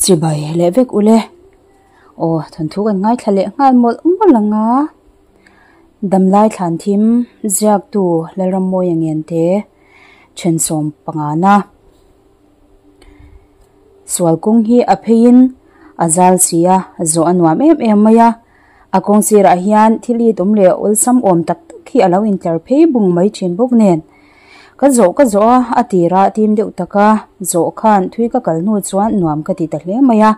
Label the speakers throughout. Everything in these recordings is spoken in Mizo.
Speaker 1: Chibai leh vek ule. Aw thawnthu kan ngaithla leh nghal mawlh mawlh ang a. Damlai thlan thim ziaktu Lalrammawia Ngente thensawm pangana. Sual kawng hi a pheiin a zal si a, zawh a nuam em em mai a. A kawng sirah hian thil it awm leh awlsam awm tak tak hi a lo intlar phei bung mai thin bawk nen. Ka zawh ka zawh a, a tirah tim deuh taka zawh khan thui ka kal hnu chuan nuam ka ti ta hle mai a.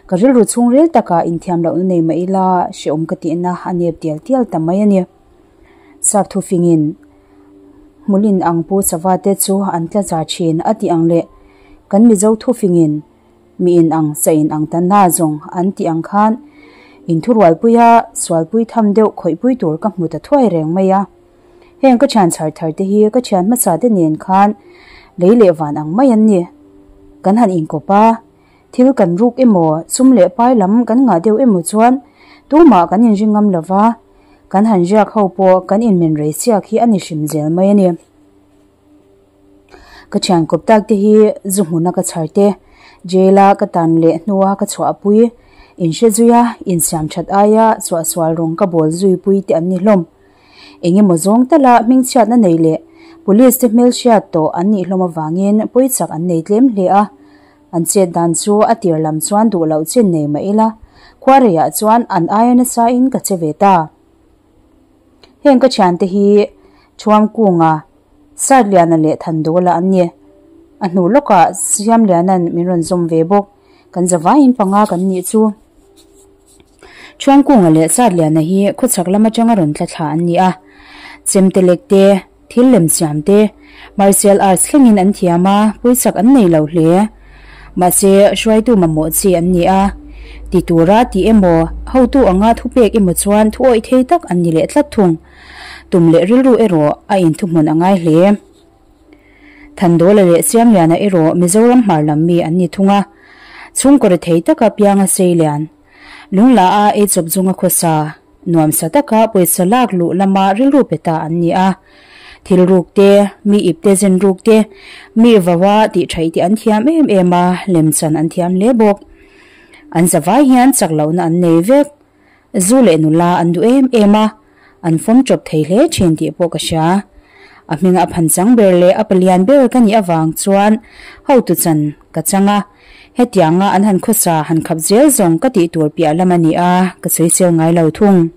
Speaker 1: Ka rilru chhungril takah inthiam lohna nei mah ila hrehawm ka tihna a nep tial tial ta mai a ni. Sap thufingin hmulin ang pu sava te chu an tla za thin a tih ang leh kan Mizo thufingin mi in ang sa in ang ta na zawng an tih ang khan inthurualpuia sualpui tham deuh khawihpui tur ka hmu ta thuai reng mai a. Heng ka thian chhar thar te hi ka thian hmasa te nen khan lei leh van ang mai an ni. Kan han inkawp a, thil kan ruk emaw sum leh pai lam kan ngah deuh emaw chuan tumah kan inring ngam lo va, kan han riak ho pawh kan inmen rei siak hi a ni hrim zel mai a ni. Ka thian kawp tak te hi zu hmuna ka chhar te, jail a ka tan leh hnua ka chhuahpui, inhre zuia insiam that aia suahsual rawng ka bawl zuipui te an ni hlawm. Eng emaw zawng tala hmingchhiatna nei leh police te hmelhriat tawh an nih hlawm avangin pawichak an nei tlem hle a, an chet dan chu a tir lam chuan duh loh chin nei mah ila, khuareiah chuan an aia nasa in ka che ve ta. Heng ka thiante hi Thuamkunga, Satliana leh Thandawla an ni. A hnu lawkah Siamliana'n min rawn zawm ve bawk, kan zavaiin panga kan nih chu. Thuamkunga leh Satliana hi khawchhak lam atanga rawn tla thla an ni a, chemte lek te, thil lem siam te, martial arts thlengin an thiam a, pawisak an nei lo hle. Mahse, hruaitu mamawh chi an ni a, ti tura tih emaw, hotu anga thupek emaw chuan thu awih thei tak an ni leh tlat thung. Tum leh rilru erawh a inthuhmun a ngai hle. Thandawla leh Siamliana erawh Mizoram hmar lam mi an ni thung a, chhungkaw rethei taka pianga seilian, lungla a eichawp zunga khawsa, nuamsa taka pawisa lak luh lama rilru pe ta an ni a. Thil ruk te, mi ip te zen ruk te, mi vawa tih thaih te an thiam em em a, lemchan an thiam hle bawk. An zavai hian chak lohna an nei vek. Zu leh nula an duh em em a, an fawm chawp thei hle thin tih pawh ka hria. A hminga a phan chang ber leh a palian ber ka nih avang chuan hotu chan ka chang a, hetianga an han khawsa han khap zel zawng ka tih tur piah lam a ni a, ka sawisel ngai lo thung.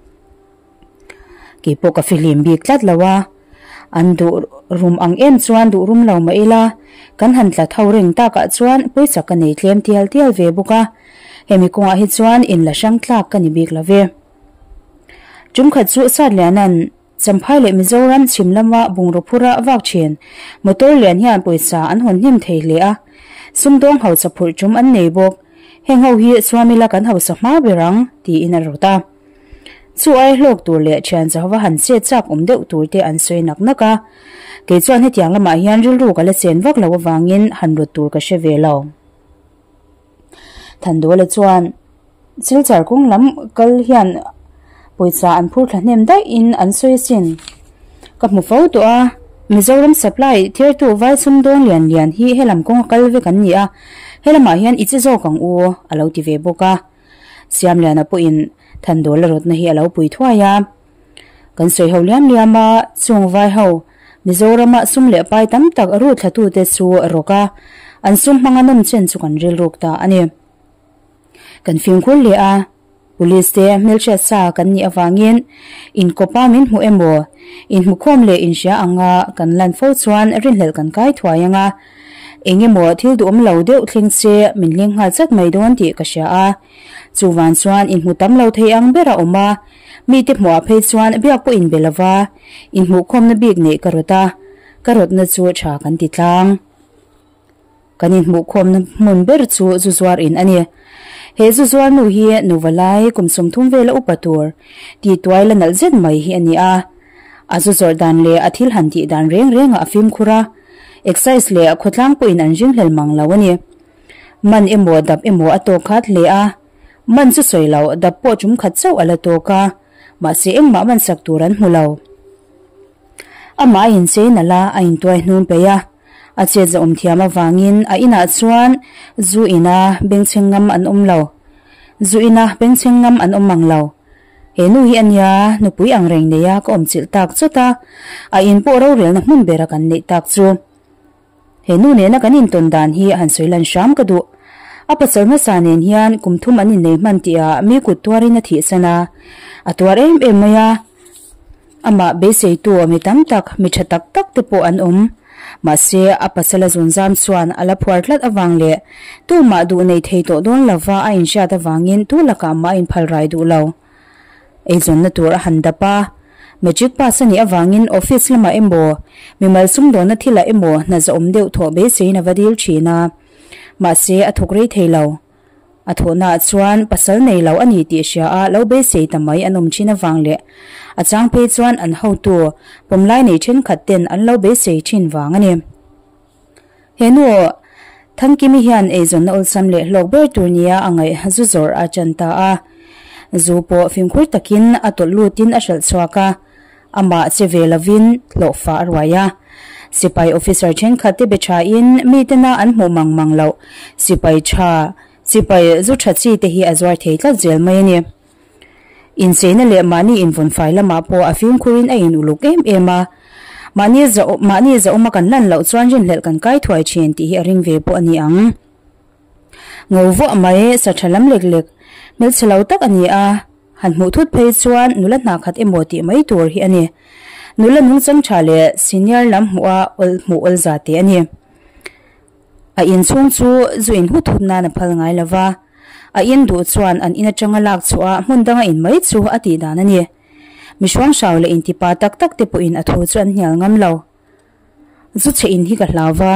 Speaker 1: Kei pawh ka fihlim bik tlat lo a, an duh rum ang em chuan duh rum lo mah ila, kan han tla tho reng takah chuan pawisa ka nei tlem tial tial ve bawk a, hemi kawngah hi chuan inla hrang tlak ka ni bik lo ve. Tumkhat chu Satliana'n Champhai leh Mizoram chhim lama bungraw phura vak thin motor lian hian pawisa an hawn hnem thei hle a, sumdawng hausa phurh tum an nei bawk. Heng ho hi Swamila kan hausa hma ber ang, tiin a rawt a. Chu ai hlawk tur leh thian Jehova han chet chak awm deuh tur te an sawi nak nak a. Kei chuan hetiang lamah hian rilru ka la chen vak lo avangin han rawt tur ka hre ve lo. Thandawla chuan Silchar kawng lam kal hian pawisa an phur thla hnem daih in an sawi asin. Ka hmu fo tawh a, Mizoram supply thirtu vai sumdawng lian lian hi helam kawng a kal vek an ni a, helamah hian i che zawk ang u a lo ti ve bawk a. Siamliana pawhin Thandawla rawtna hi a lo pui thuai a. Kan sawi ho liam liam a, chung vai ho Mizorama sum leh pai tam tak ru thlatute chu rawk a, an sum hmanga nawm chen chu kan rilruk ta a ni. Kan fimkhur leh a, Police te hmelhriat sa kan nih avangin inkawpa min hmu emaw, inhmukhawm leh inhria anga kan lan fo chuan rinhlelh kan kai thuai ang a, eng emaw thil duhawm lo deuh thleng se min leng nghal chat mai dawn tih ka hria a. Chuvan chuan inhmu tam lo thei ang ber a awm a, mite hmuhah phei chuan biak pawh inbe lova, inhmuhkhawmna bik neih ka rawt a, ka rawtna chu tha kan ti tlang. Kan inhmuhkhawmna hmun ber chu zu zuar in a ni. He zu zuar nu hi nuva lai kum 30 vela upa tur ti tuai la nalh zet mai hi a ni a. A zu zawrh dan leh a thil han tih dan reng rengah a fimkhur a, excise leh khawtlang pawhin an ringhlel mang lo a ni. Man emaw dap emaw a tawk khat hle a, man chu sawi lo dap pawh tum khat chauh a la tawk a, mahse engmah man sak tur an hmu lo. Amah a inchei nalh a, a intuai hnum peih a. A chet zahawm thiam avangin a inah chuan zu ina bengchheng ngam an awm lo. Zu ina bengchheng ngam an awm mang lo. He nu hi a nia, nupui ang reng neia ka awm chilh tak chawt a, a in pawh rorelna hmun bera kan neih tak chu. He nu nena kan intawn dan hi han sawi lan hram ka duh. A pasal hmasa nen hian kum thum an innei hman tihah mi kut tuarin a thihsan a, a tuar em em mai a. Amah beiseitu mi tam tak, mi tha tak tak te pawh an awm. Mahse, a pasala zunzam chuan a la phuar tlat avang leh tumah duh nei thei tawh dawn lova a inhriat avangin tu lakah mah a inphal rai duh lo. Eizawnna tur a han dap a, Matric pass a nih avangin office lamah emaw, mimal sumdawnna thilah emaw hna zahawm deuh thawh beiseiin a va dil thin a. Mahse, a thawk rei thei lo. A thawhnaah chuan pasal nei lo a ni tih hria a lo beisei ta mai an awm thin avang leh a chang phei chuan an hotu pawmlai nei thenkhat ten an lo beisei thin vang a ni. He nu Thangkimi hian eizawnna awlsam leh hlawk ber tur nia a ngaih zu zawrh a chan ta a. Zu pawh fimkhur takin a tawlh lutin a hralh chhuak a. Amah che ve lovin hlawhfa a ruai a. Sipai officer thenkhat te be thain mi tena an hmuh mang mang loh sipai tha, sipai zu tha chi te hi a zuar thei tlat zel mai a ni. Incheina leh mahni invawnfai lamah pawh a fimkhurin a in uluk em em a. Mahni mahni zahawma kan lan loh chuan rinhlelh kan kai thuai thin tih hi a ring ve pawh a ni ang. Ngo vuah mai sa tha lam lek lek, hmelchhe lo tak a ni a. Han hmuh thut phei chuan nula hna khat emaw tih mai tur hi a ni. Nula nungchang tha leh senior lam hmuh a awl hmuh awl za teh a ni. A in chhung chu zu in hut hut nan a phal ngai lo va, a in duh chuan an in atanga lak chhuah a hmun danga in mai chu a tih dan a ni. Mi hruanghrau leh intipa tak tak te pawhin a thu chu an hnial ngam lo. Zu chhe in hi ka hlau va,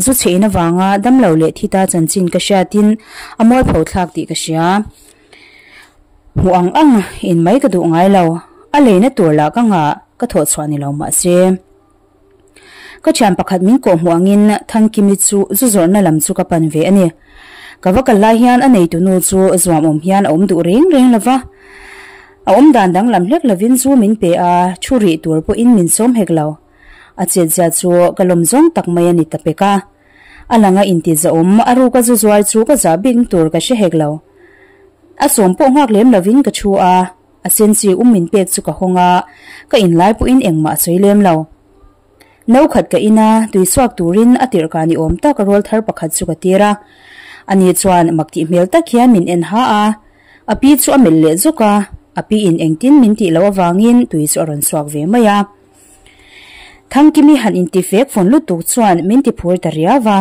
Speaker 1: zu chhe in avanga damlo leh thi ta chanchin ka hriatin a mualpho thlak tih ka hria. Hmuh ang ang in mai ka duh ngai lo, a leina tur lah ka nghah ka thawh chhuah ni lo mahse. Ka thian pakhat min kawh hmuh angin Thangkimi chu zu zawrhna lam chu ka pan ve a ni. Ka va kal lai hian a neitu nu chu zuamawm hian a awm duh reng reng lo va. A awm dan danglam hlek lovin zu min pe a, thu rih tur pawhin min sawm hek lo. A chetzia chu ka lawm zawng tak mai a ni ta pek a. A langa inti zahawm a ruka zu zuar chu ka zah bik tur ka hre hek lo. A sawm pawh nghak lem lovin ka thu a, a senchi um min pek chu ka hawng a, ka inlai pawhin engmah a sawi lem lo. No khat ka in a, tui chhuak turin a tirh ka ni awm tak rawl thar pakhat chu ka tir a. Ani chuan mak tih hmel tak hian min en ha a, a pi chu a melh leh zuk a, a pi in engtin min tih loh avangin tui chu a rawn chhuak ve mai a. Thangkimi han inti fek fawn lutuk chuan min ti phur ta riau a,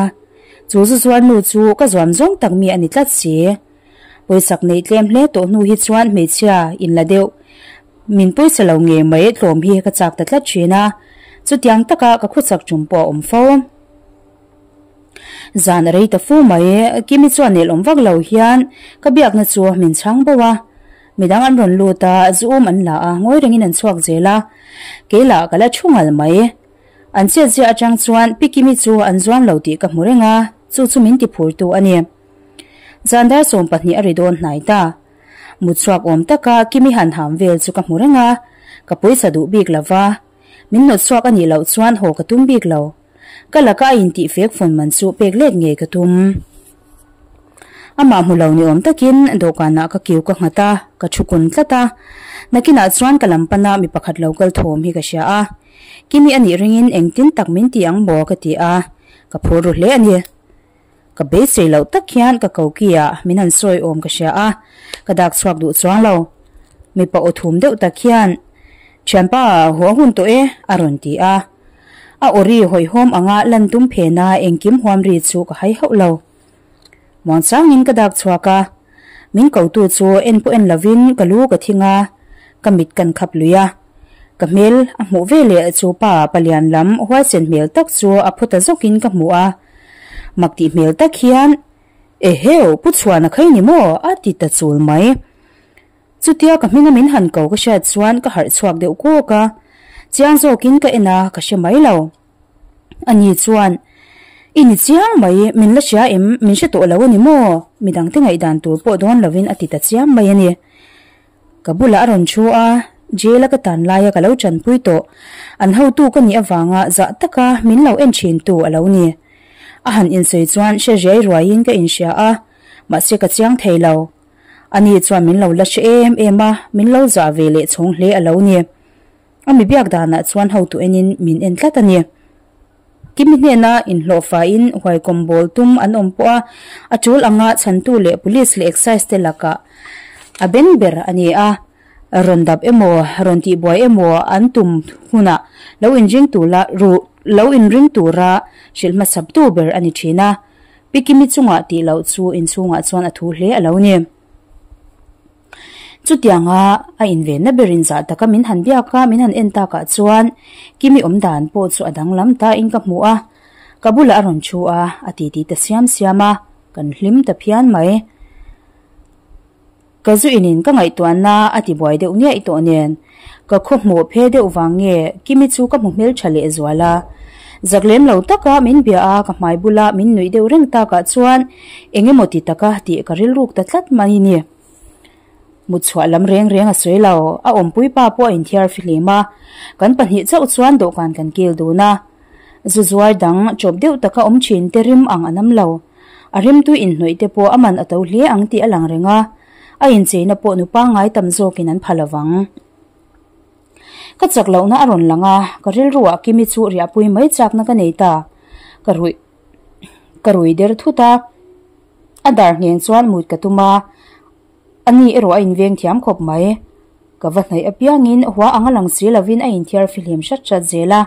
Speaker 1: chu zu zuar nu chu ka zuam zawng tak mi a ni tlat si. Pawisak neih tlem hle tawh hnu hi chuan hmeichhia in la deuh min pawisa lo ngei mai tlawm hi ka chak ta tlat thin a, chutiang taka ka khawchak tum pawh a awm fo. Zan a rei ta fu mai, Kimi chuan nelawm vak lo hian ka biakna chu min chhang bo a. Midang an rawn lut a, zu um an la a, ngawi rengin an chhuak zel a. Kei lah ka la thu ngal mai. An chet ziah atang chuan Pi Kimi chu an zuam lo tih ka hmu reng a, chu chu min ti phurtu a ni. Zan dar 12 a ri dawn hnai ta. Mut chhuak awm taka Kimi han ham vel chu ka hmu reng a, ka pawisa duh bik lo va. Min hnawt chhuak a nih loh chuan haw ka tum bik lo. Ka laka a intih fek fawn man chu pek let ngei ka tum. Amah hmu lo ni awm takin dawhkanah ka kiu ka nghat a, ka thu kun tlat a. Nakinah chuan ka lam pana mi pakhat lo kal thawm hi ka hria a. Kimi a nih ringin engtin tak min ti ang maw ka ti a, ka phur ru hle a ni. Ka beisei loh tak hian ka koki ah min han sawi awm ka hria a, ka dak chhuak duh chuang lo. Mipa aw thum deuh tak hian, Thianpa, haw hun tawh e, a rawn ti a. A aw ri hawihhawm anga lan tum phena engkim huam ri chu ka hai hauh lo. Muangchangin ka dak chhuak a, min kotu chu en pawh en lovin ka lu ka thing a, ka mit kan khap lui a. Ka hmel a hmuh ve leh chu pa palian lam huaisen hmel tak chu a phu ta zawkin ka hmu a. Mak tih hmel tak hian, Eheu, Pu Chhuana khai ni maw? a ti ta chul mai. Chutia ka hminga min han ko ka hriat chuan ka harh chhuak deuh kawk a, chiang zawkin ka en a, ka hre mai lo. Ani chuan, I ni chiang mai, min la hria em, min hre tawh lo a ni maw? Midangte ngaihdan tur pawh dawn lovin a ti ta chiam mai a ni. Ka bulah a rawn thu a, jail a ka tan laia ka lo tanpui tawh, an hotu ka nih avanga zah taka min lo en thintu a lo ni. A han insawi chuan hre riai ruaiin ka inhria a, mahse ka chiang thei lo. Ani chuan min lo la hre em em a, min lo zah ve leh chhawng hle a lo ni. A mi biak danah chuan hotu enin min en tlat a ni. Kimi hnena inhlawhfaiin huaikawm bawl tum an awm pawh a, a tul anga chhantu leh Police leh Excise te lakah a ben ber a ni a. Rawn dap emaw, rawn tihbuai emaw an tum hunah lo inring tura lo inring tura hrilh hmasap tu ber a ni thin a. Pi Kimi chungah tih loh chu inchhungah chuan a thu hle a lo ni. Chutianga a invenna berin zah taka min han biak a, min han en takah chuan Kimi awm dan pawh chu a danglam tain ka hmu a. Ka bulah a rawn thu a, a titi ta siam siam a, kan hlim ta phian mai. Ka zu inin ka ngaihtuahna a ti buai deuh ngiaih tawh nen, ka khaw hmuh phe deuh vang nge Kimi chu ka hmu hmeltha leh zual a. Zak lem lo taka min bia a, ka hmai bula min nuih deuh reng takah chuan eng emaw ti taka tih ka rilruk ta tlat mai ni. Mutchhuah lam reng reng a sawi lo, a awmpui pa pawh a inthiar fihlim a, kan pahnih chauh chuan dawhkan kan kil dun a. Zu zuar dang chawp deuh taka awm thin te rim ang a nam lo. A rimtui inhnawih te pawh a man a to hle ang tih a lang reng a, a incheina pawh nu pangngai tam zawkin an pha lovang. Ka chak lohna a rawn lang a, ka rilruah Kimi chu riahpui mai chakna ka nei ta. Ka ruih ka rui der thut a, a dar ngheng chuan mut ka tum a, ani erawh a inveng thiam khawp mai. Ka va hnaih apiangin hua anga lang si lovin a inthiar fihlim hrat hrat zel a.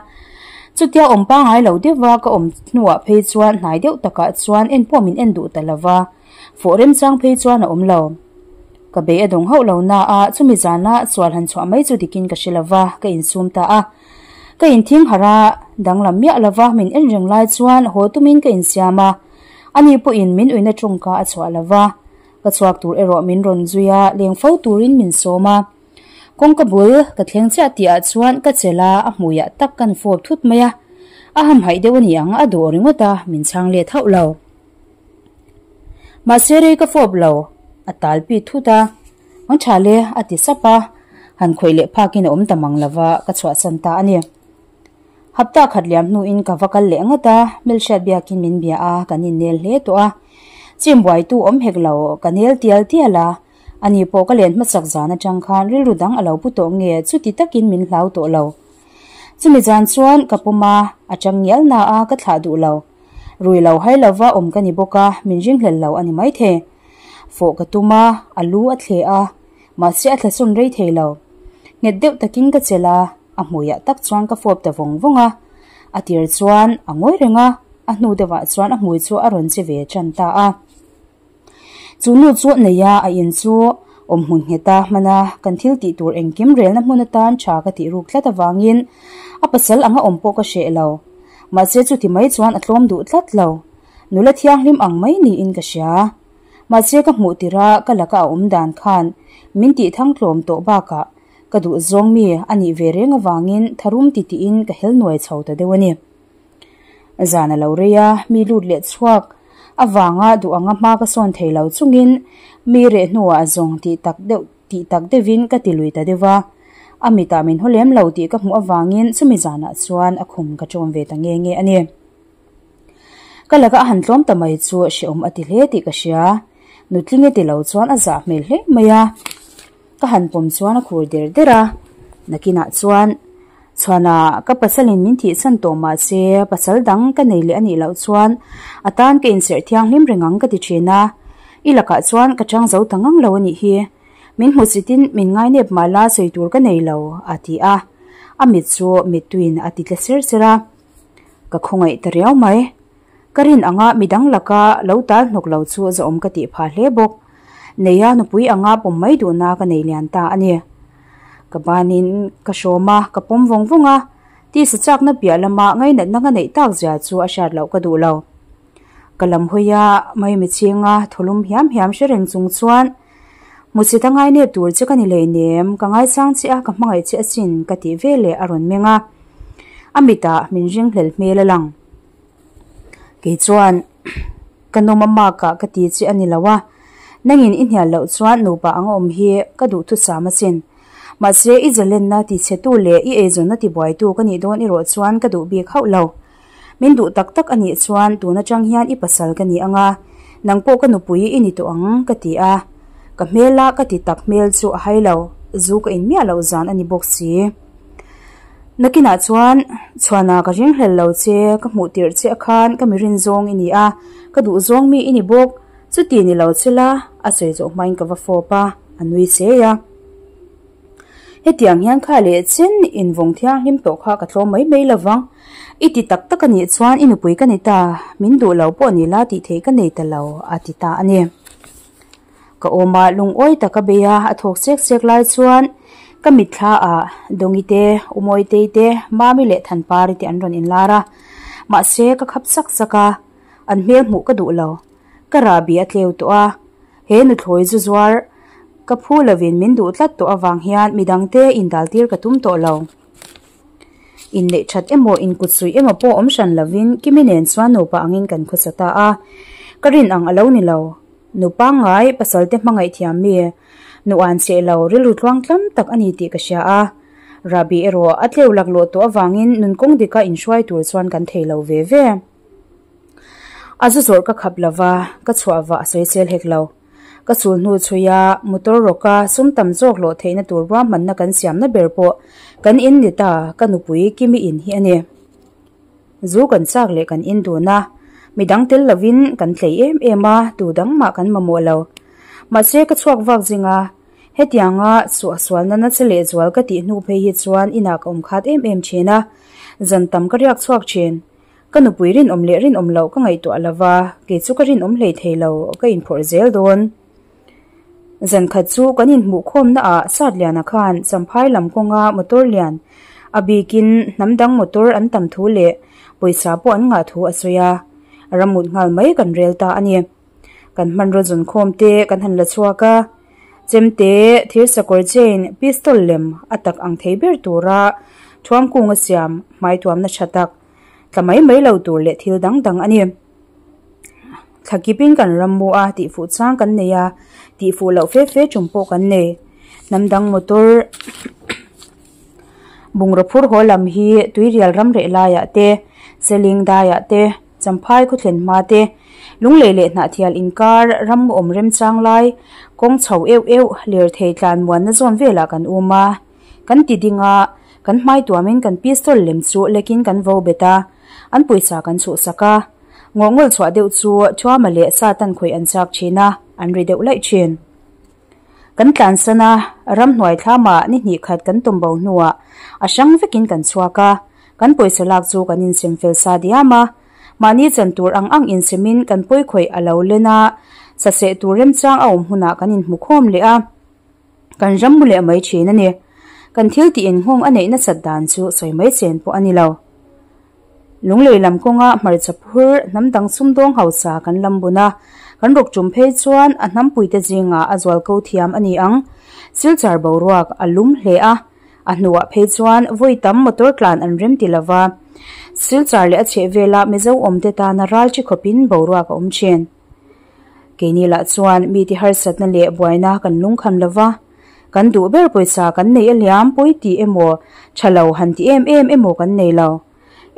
Speaker 1: Chutia awm pangngai lo deuha ka awm hnuah phei chuan hnai deuh takah chuan en pawh min en duh ta lova, fawh remchang phei chuan a awm lo. Ka bei a dawng hauh lo na a, chumi zana sual han chhuah mai chu dikin ka hre lova, ka insum ta a. Ka inthing harh a, danglam miah lova min en reng lai chuan haw tumin ka insiam a, ani pawhin min uina tawngka a chhuah lova. Ka chhuak tur erawh min rawn zui a, leng fo turin min sawm a. Kawngka bul ka thleng chiah tihah chuan ka chelh a, a hmuiah tak kan fawp thut mai a. A hamhaih deuh a ni ang, a duh ringawt a, min chhang let hauh lo. Mahse rei ka fawp lo, a tal pit thut a. Ang tha le, a ti sap a, han khawih leh phakin a awm ta mang lova, ka chhuahsan ta a ni. Hapta khat liam hnuin ka va kal leh ngawt a, hmelhriat biakin min bia a, kan innel hle tawh a. Chim buaitu awm hek lo, ka nel tial tial a, ani pawh ka len hmasak zan atang khan rilru dang a lo pu tawh nge chuti takin min hlau tawh lo. Chumi zan chuan ka pawm a, a chang ngial na a, ka thlah duh lo. Rui lo hai lova awm ka ni bawk a, min ringhlel lo a ni maithei. Fawh ka tum a, a lu a thle a, mahse a thlasawn rei thei lo. Nghet deuh takin ka chelh a, a hmuiah tak chuan ka fawp ta vawng vawng a. A tir chuan a ngawi reng a, a hnu deuhah chuan a hmui chu a rawn che ve tan ta a. Chu nu chu neia a in chu awm hmun nghet a, hmana kan thil tih tur engkim relna hmun atan tha ka tih ruk tlat avangin a pasal anga awm pawh ka hreh lo. Mahse chuti mai chuan a tlawm duh tlat lo. Nula thianghlim ang mai niin ka hria. Mahse ka hmuh tirh a ka laka a awm dan khan min tih thang tlawm tawh bakah ka duh zawng mi a nih ve reng avangin tharum ti tiin ka hel nuai chho ta deuh a ni. Zan a lo rei a, mi lut leh chhuak avanga duh anga hma ka sawn thei lo chungin mi reh hnuah zawng tih tak deuh tih tak deuhin ka ti lui ta deuh a. A mitah min haw lem lo tih ka hmuh avangin chumi zanah chuan a khum ka ṭawm ve ta nge nge a ni. Ka laka a han tlawm ta mai chu hrehawm a ti hle tih ka hria. Nutling e ti lo chuan a zah hmel hle mai a. Ka han pawm chuan a khur der der a. Nakinah chuan, Chhuana, ka pasalin min thihchhan tawh mah se, pasal dang ka nei leh a nih loh chuan a tan ka inserh thianghlim reng ang ka ti thin a. I lakah chuan ka chang zo ta ngang lo a nih hi. Min hmusitin min ngainep mah la sawi tur ka nei lo, a ti a. A mit chu mittuiin a ti tle ser ser a. Ka khawngaih ta riau mai. Ka rin anga midang laka lo tal hnawk lo chu zawhawm ka tih phah hle bawk. Neia nupui anga pawm mai duhna ka nei lian ta a ni. Ka banin ka hrawm a, ka pawm vawng vawng a, tisa chakna piah lama ngainatna ka neih tak zia chu a hriat loh ka duh lo. Ka lam hawi a, maimi chhinga thawlum hiam hiam hre reng chung chuan, Hmusit a ngainep tur che ka ni hleinem, ka ngaisang che a, ka hmangaih che asin ka tih veleh a rawn meng a. A mitah min ringhlel hmel a lang. Kei chuan ka nawm a makah ka ti che a ni lo a, nangin i hnial loh chuan nupa anga awm hi ka duhthusam asin. Mahse i zalenna tichhetu leh i eizawnna tibuaitu ka nih dawn erawh chuan ka duh bik hauh lo. Min duh tak tak a nih chuan tun atang hian i pasal ka ni ang a, nang pawh ka nupui i ni tawh ang, ka ti a. Ka hmela ka ti tak hmel chu a hai lo, zu ka in miah loh zan a ni bawk si. Nakinah chuan, Chhuana ka ringhlel lo che, ka hmuh tirh che khan ka mi rin zawng i ni a, ka duh zawng mi i ni bawk, chuti ni lo che la, a sawi zawh hmain ka va fawp a, a nui chei a. Hetiang hian kha leh chen invawng thianghlim tawh kha ka tlawm mai mai lo vang. I ti tak tak a nih chuan i nupui ka ni ta, min duh lo pawh ni la tih theih ka nei ta lo, a ti ta a ni. Ka awm a, lungawi tak a bei a, a thawk sek sek lai chuan ka mitthla ah Dawngi te, Umawitei te, Mami leh Thanpari te an rawn inlar a. Mahse ka khap sak sak a, an hmel hmuh ka duh lo. Ka rahbi a tleu tawh a, he nuthlawi zu zuar ka phu lovin min duh tlat tawh avang hian midangte indaltir ka tum tawh lo. Inneih that emaw inkutsuih emaw pawh awm hran lovin Kimi nen chuan nupa angin kan khawsa ta a, ka rin ang a lo ni lo. Nu pangngai pasalte hmangaih thiam mi, nu an cheh lo rilru tluang tlam tak a ni tih ka hria a. Rabi erawh a tleu laklawh tawh avangin nunkawng dika inhruai tur chuan kan thei lo ve ve. A zu zawrh ka khap lo va, ka chhuah vah a sawisel hek lo. Ka chul hnu chhui a, motor rawka sum tam zawk hlawh theihna tur ruahmanna kan siamna ber pawh kan in ni ta, ka nupui Kimi in hi a ni. Zu kan chak leh kan in dun a, midang tel lovin kan tlei em em a, tu dang mah kan mamawh lo. Mahse ka chhuak vak zing a, hetianga suahsualna nasa lehzual ka tih hnu phei hi chuan inah ka awm khat em em thin a, zan tam ka riak chhuak thin. Ka nupui rinawm leh rinawm loh ka ngaihtuah lo va, kei chu ka rinawm hlei thei lo, ka inphawrh zel dawn. Zan khat chu kan inhmuh khawmna ah Satliana khan Champhai lam kawnga motor lian a bikin hnam dang motor an tam thu leh pawisa pawh an ngah thu a sawi a, ramut nghal mai kan rel ta a ni. Kan hmanraw zun khawm te kan han la chhuak a, chemte, thirsakawr chain, pistol lem a tak ang thei ber tura thuamkung a siam hmaituamna tha tak tla mai mai lo tur leh thil dang dang a ni. Thla kipin kan ram mu a, tihfuh chang kan nei a, tihfuh loh fe fe tum pawh kan nei. Hnam dang motor bungraw phur haw lam hi tuirial ram reh laiah te, seling daiah te, champhai khawthlen hma te, lunglei leh hnahthial inkar ram awm remchang lai, kawng chho euh euh, lirthei tlan muanna zawn velah kan um a. Kan ti ding a, kan hmai tuamin kan pistol lem chu lekin kan vo bet a, an pawisa kan chhuhsak a. Ngawhngawl chhuah deuh chu Thuama leh Satan khawih an chak thin a, an ri deuh laih thin. Kan tlansan a, ramhnuai thlamah ni hnih khat kan tum bo hnuah a hrang vekin kan chhuak a, kan pawisa lak chu kan insem fel sa diam a. Mahni chan tur ang ang insemin kan pawi khawih a lo len a, saseh tur remchang a awm hunah kan inhmu khawm leh a. Kan ram mu leh mai thin a ni. Kan thil tih inghawng a neih nasat dan chu sawi mai chen pawh a ni lo. Lunglei lam kawnga hmarcha phur hnam dang sumdawng hausa kan lam bun a, kan rawk tum phei chuan a hnampuite zingah a zual ko thiam a ni ang. Silchar boruak a lum hle a, a hnuah phei chuan vawi tam motor tlan an rem ti lova, Silchar leh a chhehvela Mizo awmte tana ral chi khawpin boruak a awm thin. Keini lah chuan mite harsatna leh buaina kan lungkham lo va, kan duh ber pawisa kan neih a liam pawi tih emaw tha lo han ti em em emaw kan nei lo.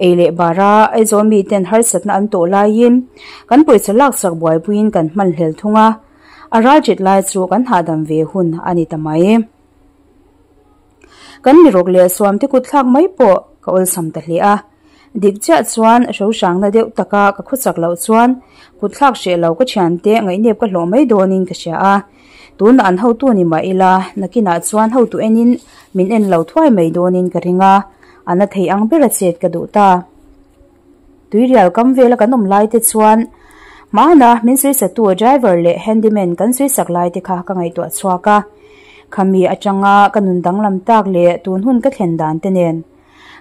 Speaker 1: Ei leh bara Aizawl miten harsatna an tawh laiin kan pawisa laksak buaipuiin kan hmanhlel thung a, a ralṭit lai chu kan hahdam ve hun a ni ta mai. Kan mirawk leh suamte kut thlak mai pawh ka awlsam ta hle a. Dik chiah chuan hrohrangna deuh taka ka khawchak loh chuan kut thlak hreh lo ka thiante ngaihnep ka hlawh mai dawnin ka hria a. Tunah an hotu ni mah ila, nakinah chuan hotu enin min en lo thuai mai dawnin ka ring a, a na thei ang bera chet ka duh ta. Tuirial kam vela kan awm lai te chuan hmana min sawisatu driver leh handyman kan sawisak lai te kha ka ngaihtuah chhuak a. Khami atanga ka nun danglam tak leh tun hun ka thlen dan te nen.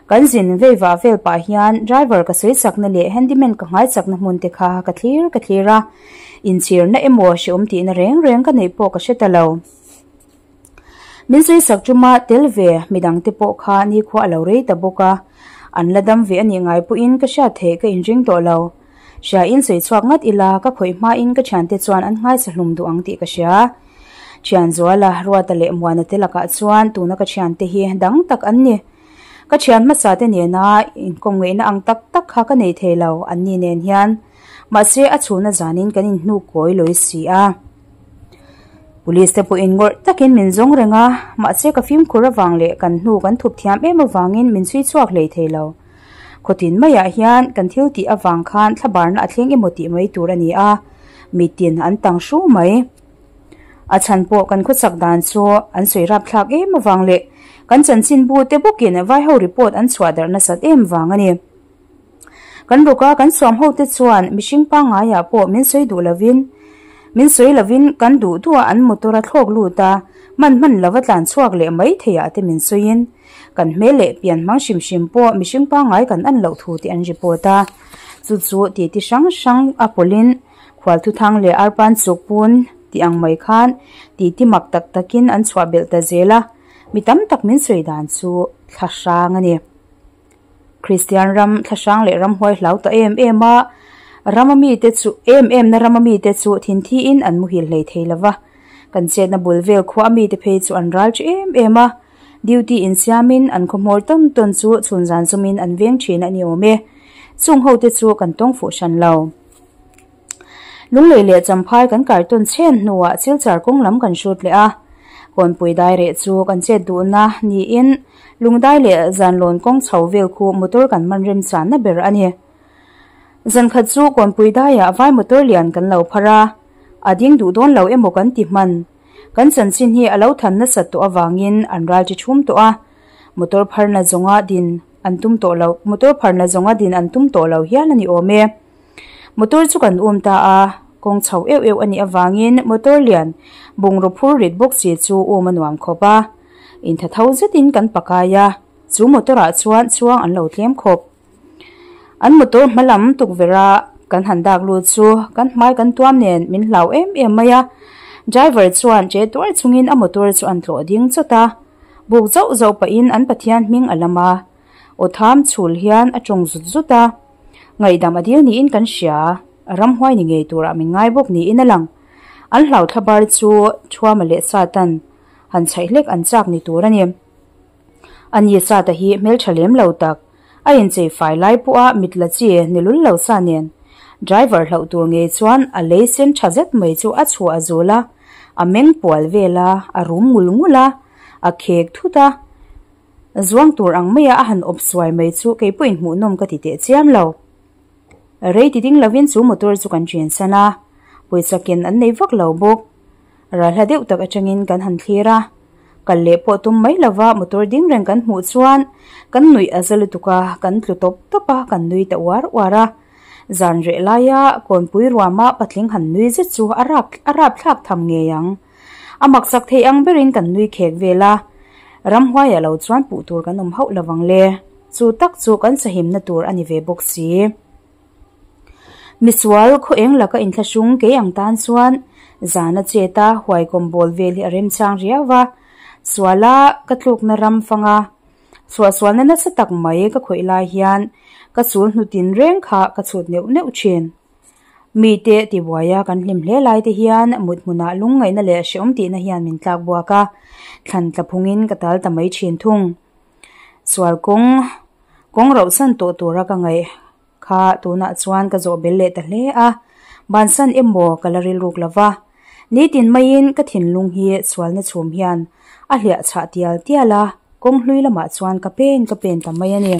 Speaker 1: Kan zin vei vah vel pah hian driver ka sawisakna leh handyman ka nghaichakna hmun te kha ka thlir ka thlir a. Inchhirna emaw hreawm tihna reng reng ka neih pawh ka hre ta lo. Min sawisak tuma tel ve midangte pawh kha nikhua a lo rei ta bawk a, an la dam ve a nih ngai pawhin ka hriat theih ka inring tawh lo. Hria in sawi chhuak ngat ila ka khawih hmain ka thiante chuan an nghaisa hlum duh ang tih ka hria. Thianzuala, Ruata leh Muana te lakah chuan tuna ka thiante hi dang tak an ni. Ka thian hmasa te nena inkawmngeihna ang tak tak kha ka nei thei lo anni nen hian. Mahse a chhuna zanin kan inhnuk kawi lawi si a. Police te pawhin ngawrh takin min zawng reng a, mahse ka fimkhur avang leh kan hnu kan thup thiam em avangin min chhui chhuak hlei thei lo. Khawtin maiah hian kan thil tih avang khan thlabarna a thleng emaw tih mai tur a ni a, mitin an tang hru mai. A chhan pawh kan khawchak dan chu an sawi rapthlak em avang leh kan chanchinbu te bawkin vaiho report an chhuah darh nasat em vang a ni. Kan ruka kan suam ho te chuan mihring pangngaiah pawh min sawi duh lovin min sawi lovin kan duh duh a an motor a thlawk lut a, hman hman lova tlan chhuak leh mai theiah te min sawiin kan hmel leh pian hmang hrim hrim pawh mihring pangngai kan an loh thu te an report a. Chu chu titi hrang hrang a pawlhin khual thuthang leh arpan chuk pun tih ang mai khan titi mak tak takin an chhuah belh ta zel a, mi tam tak min sawi dan chu thla hrang a ni. Kristian ram thlahrang leh ramhuai hlau ta em em a, rama mite chu em em na rama mite chu thinthiin an muhil hlei thei lo va. Kan chetna bul vel khua a mite phei chu an ral chu em em a, duty insiamin an khawhmawr tawn tawn chu chhun zan zumin an veng thin a ni awm e. Chung hote chu kan tawng fuh hran lo. Lunglei leh Champhai kan kar tawn chhen hnuah Silchar kawng lam kan hrut leh a, Kawnpui daireh chu kan chet duhna niin Lungdai leh Zanlawn kawng chho vel khu motor kan man remchanna ber a ni. Zankhat chu Kawnpui daiah vai motor lian kan lo phar a, a ding duh dawn lo emaw kan ti hman. Kan chanchin hi a lo than nasat tawh avangin an ral chi thum tawh a, motor pharna zawnga din an tum tawh lo, motor pharna zawnga din an tum tawh lo hial a ni awm e. Motor chu kan um ta a, kawng chho euh euh a nih avangin motor lian bungraw phur rit bawk si chu um a nuam khawp a. Intha tho zetin kan pakai a, chu motor ah chuan chuang an lo tlem khawp. An motor hma lam tukverh a kan han dak lut chu kan hmai kan tuam nen min hlau em em mai a. Driver chuan che tuar chungin a motor chu an tlawh ding chawt a, buk zauh zauh pahin an Pathian hming a lam a. Aw tham chhul hian a tawng zut zut a, ngaihdam a dil niin kan hria, a ramhuai ni ngei turah min ngai bawk niin a lang. An hlau thlabar chu Thuama leh Satan han chhaih hlek an chak ni tur a ni. Ani Sata hi hmeltha lem lo tak, a inchei fai lai pawha mit la chi ni lul lo sa nen. Driver hlauh tur ngei chuan a lei sen tha zet mai chu a chhuah a zul a, a meng pual vel a, a rum ngul ngul a, a khek thut a. Zuang tur ang maia a han awp suai mai chu kei pawhin hmuhnawm ka ti teh chiam lo. Rei ti ding lovin chu motor chu kan chen san a, pawisa ken an nei vak lo bawk. Ralhla deuh tak atangin kan han thlir a, kal leh pawh tum mai lova motor ding reng kan hmuh chuan kan nuih a za lutuk a, kan tlu tawp tawp a, kan nui ta uar uar a. Zan reh laia kawnpui ruama patling han nui zet chu a rap a rapthlak tham ngei ang. A maksak thei ang berin kan nui khek vel a, ramhuaiah lo chuan puh tur kan awm hauh lovang le. Chu tak chu kan sahimna tur a ni ve bawk si. Misual khaw eng laka inthlahrung kei ang tan chuan zana chet a huaikawm bawl vel hi a remchang riau a, suala ka tlukna ram fanga chhuahsualna nasa tak mai ka khawih lai hian ka chul hnutin reng kha ka chhut neuh neuh thin. Mite tibuaia kan hlim hle lai te hian mut hmunah lungngaihna leh hreawm tihna hian min tlak buak a, thlan tla phungin ka tal ta mai thin thung. Sual kawng, kawng rauhsan tawh tura ka ngaih kha tunah chuan ka zawh bel leh ta hle a, bansan emaw ka la rilruk lo va. Nitin maiin ka thinlung hi sualna chhum hian a hliah chhah tial tial a, kawng hlui lamah chuan ka pen ka pen ta mai a ni.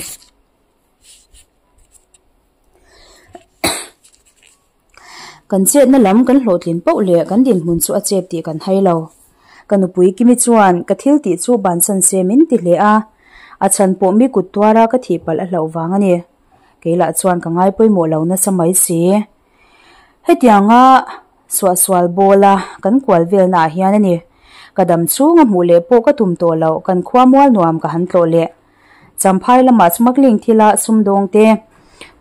Speaker 1: Kan chetna lam kan hlawhtlin poh leh kan dinhmun chu a chep tih kan hai lo. Ka nupui Kimi chuan ka thil tih chu bansan se min ti hle a, a chhan pawh mi kut tuara ka thih palh a hlauh vang a ni. Kei lah chuan ka ngai pawimawh lo nasa mai si. Hetianga suahsual bawla kan kual velna ah hian a ni. Ka dam chhunga hmuh leh pawh ka tum tawh loh kan khua mual nuam ka han tlawh leh. Champhai lamah smuggling thila sumdawng te,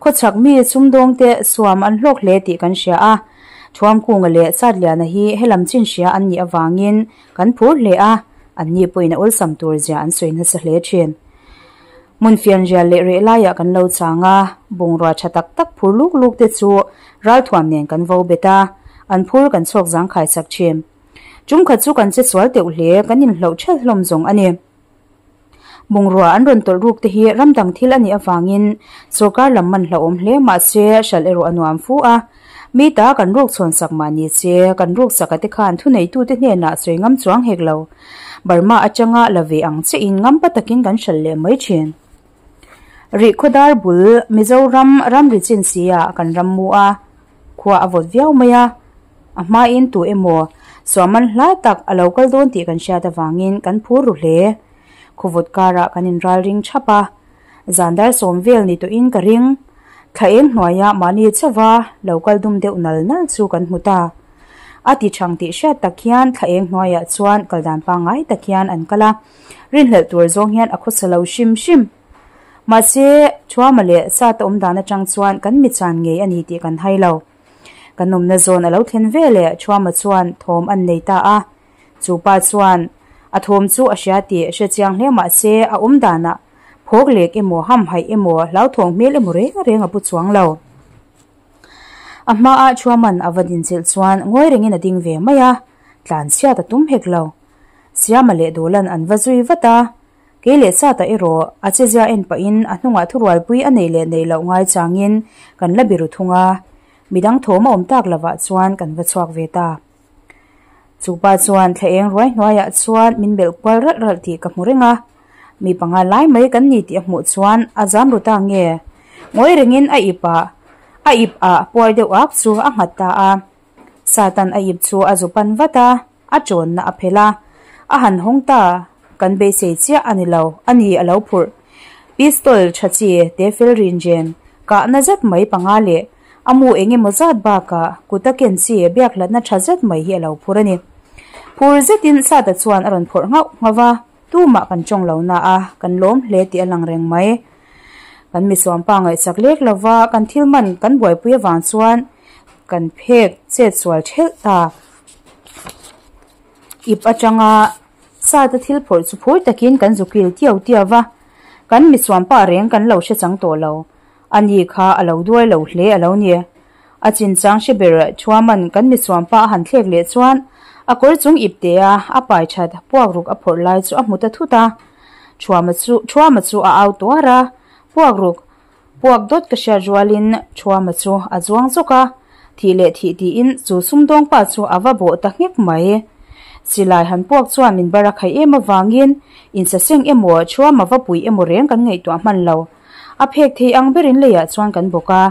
Speaker 1: khawchhak mi sumdawng te suam an hlawk hle tih kan hria a. Thuamkunga leh Satliana hi helam chin hria an nih avangin kan phur hle a, anni pawhin a awlsam tur zia an sawi nasa hle thin. Hmun fianrial leh reh laiah kan lo chang a, bungrua tha tak tak phur luk luk te chu ralthuam nen kan vo bet a, an phur kan chhawk zangkhai chak thin. Tumkhat chu kan che sual teuh hle, kan inhloh thelh hlawm zawng a ni. Bungrua an rawn tawlh ruk te hi ram dang thil a nih avangin sorkar lam man hlauhawm hle mahse hralh erawh a nuam fu a. Mi ta kan ruk chhawn sak mah ni se kan ruk sak a te khan thuneitute hnenah sawi ngam chuang hek lo. Burma atanga la ve ang che in ngampa takin kan hralh leh mai thin. Rihkhawdar bul Mizoram ramri chin sia kan ram mu a, khua a vawt viau mai a. A hmain tu emaw suahman hla tak a lo kal dawn tih kan hriat avangin kan phur ru hle. Khawvawt karah kan inralring thap a, zan dar sawm vel ni tawhin ka ring. Thla eng hnuaia mahni chauha lo kal dum deuh nal nal chu kan hmu ta. A ti thang tih hriat tak hian thla eng hnuaiah chuan kal dan pangngai tak hian an kal a, rinhlelh tur zawng hian a khawsa lo hrim hrim. Mahse, Thuama leh Sata awm dan atang chuan kan mi chan ngei a ni tih kan hai lo. Kan awmna zawn a lo thlen veleh Thuama chuan thawm an nei ta a. Chu pa chuan a thawm chu a hria tih hre chiang hle mah se a awm danah phawk lek emaw hamhaih emaw hlauthawng hmel emaw reng reng a pu chuang lo. A hmaah Thuaman a va dinchilh chuan ngawi rengin a ding ve mai a, tlanchhiat a tum hek lo. Siama leh Dawlan an va zui vat a, kei leh Sata erawh a chezia en pahin a hnungah thurualpui a neih leh neih loh ngai changin kan la biru thung a, midang thawm a awm tak lovah chuan kan va chhuak ve ta. Chu pa chuan thla eng ruai hnuaiah chuan min belh kual ralh ralh tih ka hmu reng a, mi panga lai mai kan ni tih a hmuh chuan a zam ru ta nge? Ngawi rengin a ip ah a ip ah puar deuh ak chu a nghat ta a. Satan a ip chu a zu pan vat a, a tawnna a phelh a, a han hawng ta, kan beisei chiah a ni lo, a ni a lo phurh. Pistol tha chi te fel rin ren kahna zet mai panga leh A mu eng emaw zat bakah kut a ken chi biak hlatna tha zet mai hi a lo phur a ni. Phur zetin Sata chuan a rawn phawrh nghauh nghauh a, tumah kan tawng lo na a, kan lawm hle tih a lang reng mai. Kan misuampa ngaihsak lek lova kan thil man kan buaipui avang chuan kan phek chet sual thelh ta. Ip atanga Sata thil phawrh chu phur takin kan zukil tiau tiau va, kan misuampa reng kan lo hre chang tawh lo. A ni kha a lo duai lo hle a lo ni. A chinchang hre ber Thuaman kan misuampa a han thlek leh chuan a kawr chung ip te a a pai that puak ruk a phawrh lai chu a hmu ta thut a. Thuama chu Thuama chu a au tuar a, puak ruk puak dawt ka hriat rualin Thuama chu a zuang zawk a, thih leh thih tiin chu sumdawngpa chu a va bawh ta nghek mai. Silai han puak chuan min bar a khaih em avangin insaseng emaw Thuama va pui emaw reng kan ngaihtuah hman lo. A phek thei ang berin leiah chuan kan bawk a,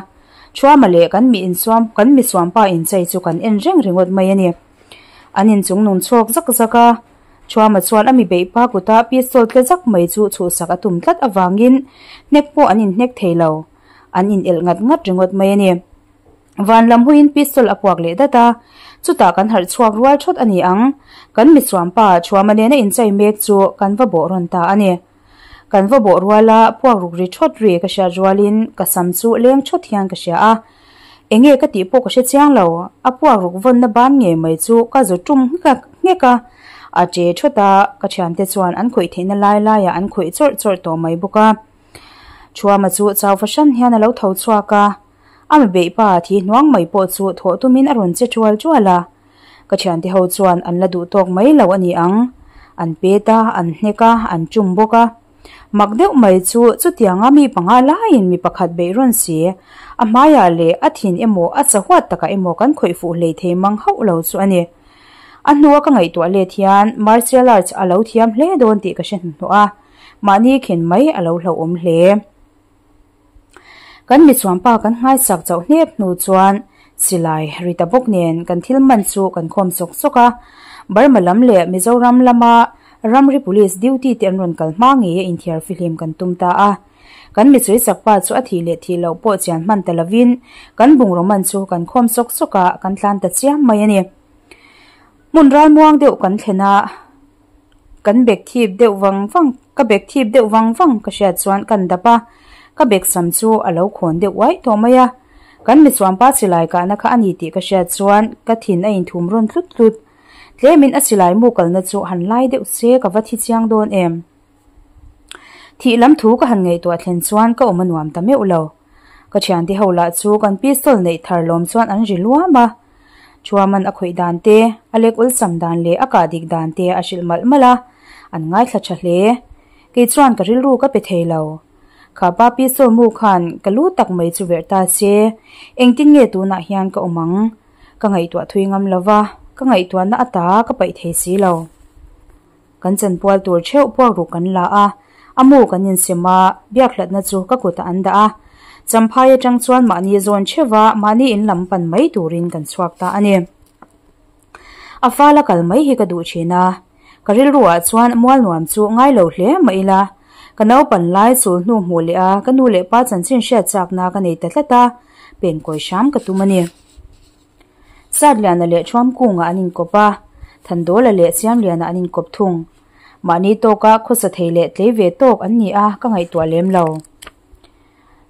Speaker 1: Thuama leh kan mi insuam kan mi suampa inchei chu kan en reng ringawt mai a ni. An inchung nung chhawk zak zak a, Thuama chuan a mi beih pa kuta pistol tle zak mai chu chhuhsak a tum tlat avangin hnek pawh an inhnek thei lo, an inelh ngat ngat ringawt mai a ni. Van lam huiin pistol a puak leh dat a, chutah kan harh chhuak rual thawt a ni ang, kan mi suampa Thuama nena inchei mek chu kan va bawh rawn ta a ni. Kan va bawh rual a, puak ruk ri thawt ri ka hriat rualin ka sam chu leng thawt hian ka hria a. Enge ka tih pawh ka hre chiang lo, a puak ruk vawnna ban ngei mai chu ka zu tum nghek a, a che thawt a, ka thiante chuan an khawih theihna lai laiah an khawih chawrh chawrh tawh mai bawk a. Thuama chu chau fahran hian a lo tho chhuak a, a mi beih pa thi hnuang mai pawh chu thawh tumin a rawn che tual tual a. Ka thiante ho chuan an la duh tawk mai lo a ni ang. An pet a, an hnek a, an tum bawk a. Mak deuh mai chu chutianga mi panga laiin mi pakhat beih rawn si. A hmaiah leh a thin emaw a chahuat takah emaw kan khawih fuh hlei thei mang hauh lo chu a ni. A hnua ka ngaihtuah let hian martial arts a lo thiam hle dawn tih ka hre hnuhnawh a, mahni khen mai a lo hlauhawm hle. Kan michuanpa kan nghaisak chauh hnep hnu chuan silai ri ta bawk nen kan thil man chu kan khawm sawk sawk a. Burma lam leh Mizoram lama ramri police duty te an rawn kal hma ngei a inthiar fihlim kan tum ta a. Kan michuai chakpa chu a thih leh thih loh pawh chian hman ta lovin kan bungraw man chu kan khawm sawk sawk a, kan tlan ta chiam mai a ni. Hmun ralmuang deuh kan thlen a. Kan bek thip deuh vang vang ka bek thip deuh vang vang ka hriat chuan kan dap a, ka bek sam chu a lo khawn deuh uaih tawh mai a. Kan michuanpa silai kahna kha a ni tih ka hriat chuan ka thin a inthum rawn tlut tlut. Tlemin a silai mu kalna chu han lai deuh se ka va thi chiang dawn em. Thih lam thu ka han ngaihtuah thlen chuan ka awm a nuam ta meuh lo. Ka thiante ho lah chu kan pistol neih thar lawm chuan an ri luam a. Chuaman a khawih dan te, a lek awlsam dan leh a kah dik dan te a hrilh malh malh a, an ngaithla tha hle. Kei chuan ka rilru ka pe thei lo. Kha pa pistol mu khan ka lu tak mai chu verh ta se, engtin nge tunah hian ka awm ang? Ka ngaihtuah thui ngam lo va, ka ngaihtuahna ata ka paih thei si lo. Kan chanpual tur theuh puakruk kan la a, a mu kan insem a, biakhlatna chu ka kutah an dah a. Champhai atang chuan mahni zawn theuh a, mahni in lam pan mai turin kan chhuak ta a ni. A fala kal mai hi ka duh thin a, ka rilruah chuan mual nuam chu ngai lo hle mah ila, ka naupan lai chul hnu hmuh leh a ka nu leh pa chanchin hriat chakna ka nei ta tlat a, pen kawi hram ka tum a ni. Satliana leh Thuamkunga an inkawp a, Thandawla leh Siamliana an inkawp thung. Mahni tawka khawsa thei leh tlei ve tawk an ni a, ka ngaihtuah lem lo.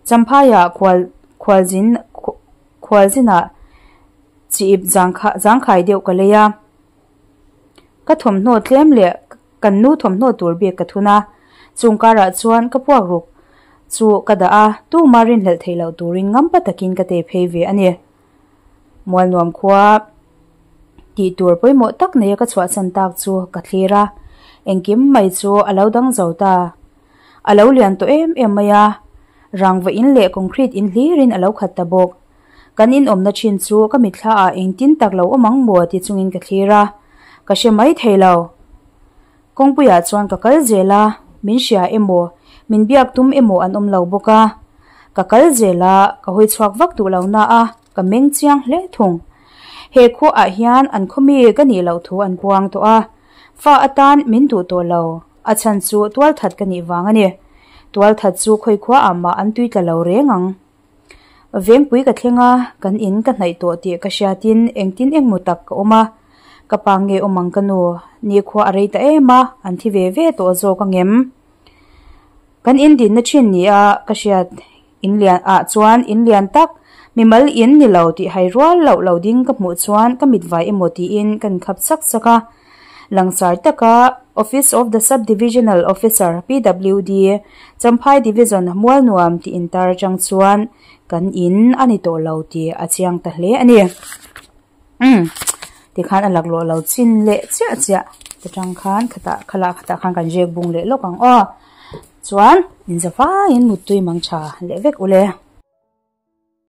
Speaker 1: Champhaiah khual khualzin khualzinah chi ip zangkhai deuh ka lei a. Ka thawmhnaw tlem leh kan nu thawmhnaw tur bik ka thun a, chung karah chuan ka puak ruk chu ka dah a, tuma rinhlelh theih loh turin ngampa takin ka tei phei ve a ni. Mualnuam khua tih tur pawimawh tak neia ka chhuahsan tak chu ka thlir a, engkim mai chu a lo dang zo ta. A lo lian tawh em em mai a, rangva in leh concrete in hlirin a lo khat ta bawk. Kan inawmna thin chu ka mitthla ah engtin tak lo awm ang maw ti chungin ka thlir a, ka hre mai thei lo. Kawngpuiah chuan ka kal zel a, min hria emaw, min biak tum emaw an awm lo bawk a. Ka kal zel a, ka hawi chhuak vak duh lo na a, ka meng chiang hle thung. He khuaah hian an khawmi ka nih loh thu an puang tawh a, fa atan min duh tawh lo, a chhan chu tualthat ka nih vang a ni. Tualthat chu khawi khuaah mah an tui tla lo reng ang. Vengpui ka thleng a, kan in ka hnaih tawh tih ka hriatin engtin engmaw tak ka awm a, ka pa nge awm ang ka nu, nikhua a rei ta em a, an thi ve ve tawh zawk angem? Kan in dinna thin ni a ka hriat in lian ah chuan in lian tak, mimal in ni lo tih hai rual loh lo ding ka hmuh chuan ka mit vai emaw tiin ka inkhap sak sak a. Langsar taka Office of the Sub-Divisional Officer, PWD, Champhai Division Mualnuam tih intar atang chuan kan in a ni tawh lo tih a chiang ta hle a ni. Umm tikhan a laklawh lo chin leh chiah chiah atang khan khatah khalah khatah khan kan ziak bung leh lawk ang aw. Chuan inzavaiin muttui mang tha leh vek ule.